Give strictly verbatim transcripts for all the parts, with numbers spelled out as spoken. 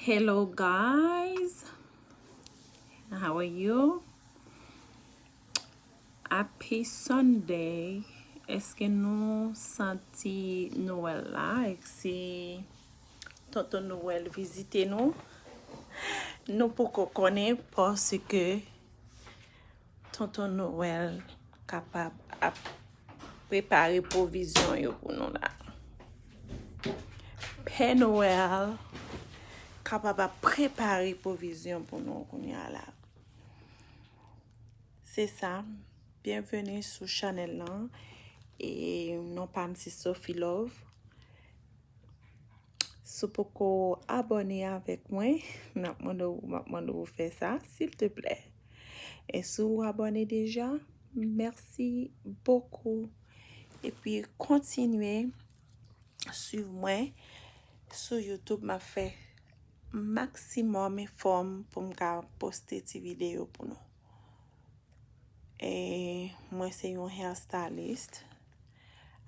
Hello guys, how are you? Happy Sunday. Èske nou santi Nwèl la? Èske Tonton Nwèl vizite nou? Nou poko konnen paske Tonton Nwèl kapab ap prepare pwovizyon yo pou nou la. Pè Nwèl kapab ap prepare pwovizyon pou nou kounye a la. Se sa. Byenveni sou chanèl lan. E non pa m se Sophie Love. Si w poko abòne avèk mwen, n ap mande w, m ap mande w fè sa, silteplè. E si w abòne deja, mèsi bokou. Epi kontinye swiv mwen sou YouTube, m ap fè maksimòm efò m pou m ka poste ti videyo pou nou. E mwen se yon hairstylist.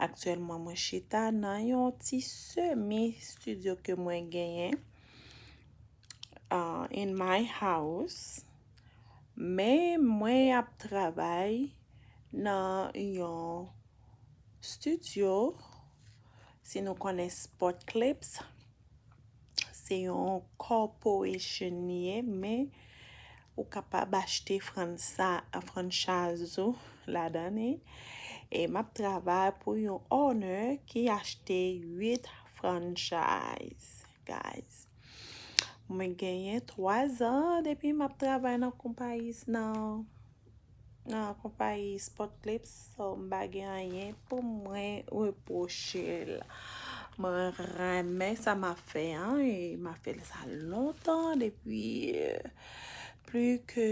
Aktyèlman, mwen chita nan yon ti semi studio ke mwen genyen, uh, in my house. Men mwen ap travay nan yon studio, si nou konnen Spot Clips, se yon corporation li ye, men ou kapab achte fransa-, franchise ou ladan li. E m ap travay pou yon owner ki achte uit franchise, guys. Mwen genyen twa zan depi m ap travay nan konpayi s-, nan, nan konpayi Spot Clips, so m pa gen anyen pou mwen repwoche l. Mwen renmen sa m ap fè an, e m ap fè sa lontan, depi, euh, plis ke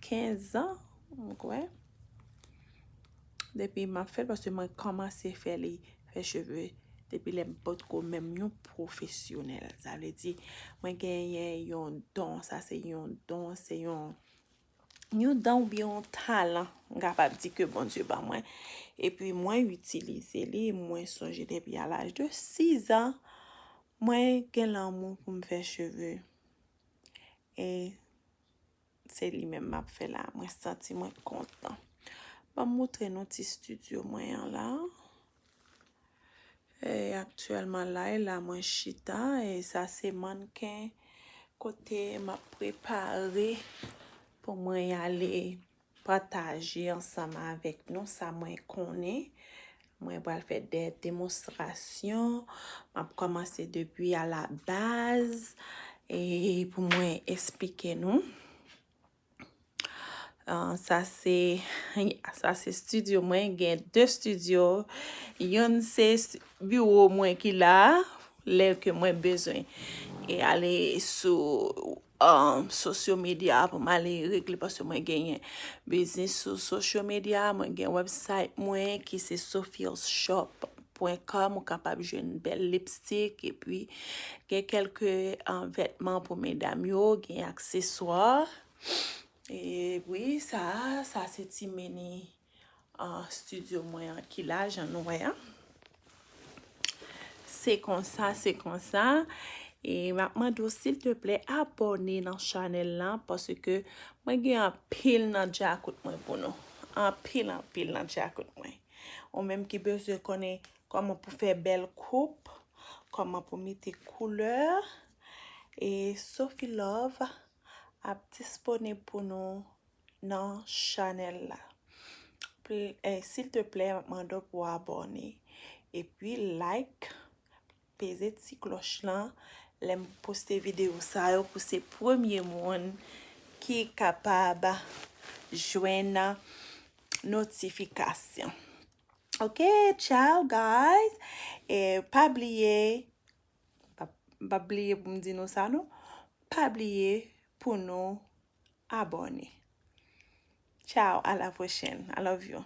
kenz an, m kwè. Depi m ap fè l, paske mwen kòmanse fè li, fè cheve, depi lè m potko menm yon pwofesyonèl. Sa vle di, mwen genyen yon don, sa se yon don, se yon, yon don oubyen yon talan, m kapab di ke Bondye ban mwen. Epi mwen itilize li, mwen sonje depi a laj de sis an, mwen gen lanmou pou m fè cheve. E se li menm m ap fè la. Mwen santi mwen kontan. Ban m montre nou ti estidyo mwen an la. E aktyèlman la, e la mwen chita, e sa se mannken kote m ap prepare pou mwen ale pataje ansanm avèk nou sa mwen konnen. Mwen pral fè de demonstrasyon. M ap kòmanse depi a la baz, e pou mwen esplike nou. Ah, sa se, sa se estidyo mwen. Gen de estidyo. Youn se est-, biwo mwen ki la, lè ke mwen bezwen. E ale sou, um, social media pou m ale regle, paske mwen genyen biznis sou social media. Mwen gen website mwen ki se sophiasshop point com. Ou kapab jwenn bèl lipstick, epi gen kèlke, um, vètman pou medam yo, gen akseswa. E wi, sa, sa se ti mini, ah, estidyo mwen an ki la, jan nou wè a. Se konsa, se konsa. E m ap mande w, silteplè, abòne nan chanèl lan, paske mwen gen anpil nan djakout mwen pou nou. Anpil, anpil nan djakout mwen. Ou menm ki bezwen konnen kòman pou fè bèl koup, kòman pou mete koulè, e Sophie Love ap disponib pou nou nan chanèl la. Pl-, eh, silteplè, m ap mande w pou w abòne. Epi like, peze ti klòch lan. Lè m poste videyo sa yo pou se premye moun ki kapab jwenn notifikasyon. Ok, ciao guys. E pa bliye, pa, pa bliye pou m di nou sa non. Pa bliye pou nou abòne. Ciao, à la prochaine. I love you.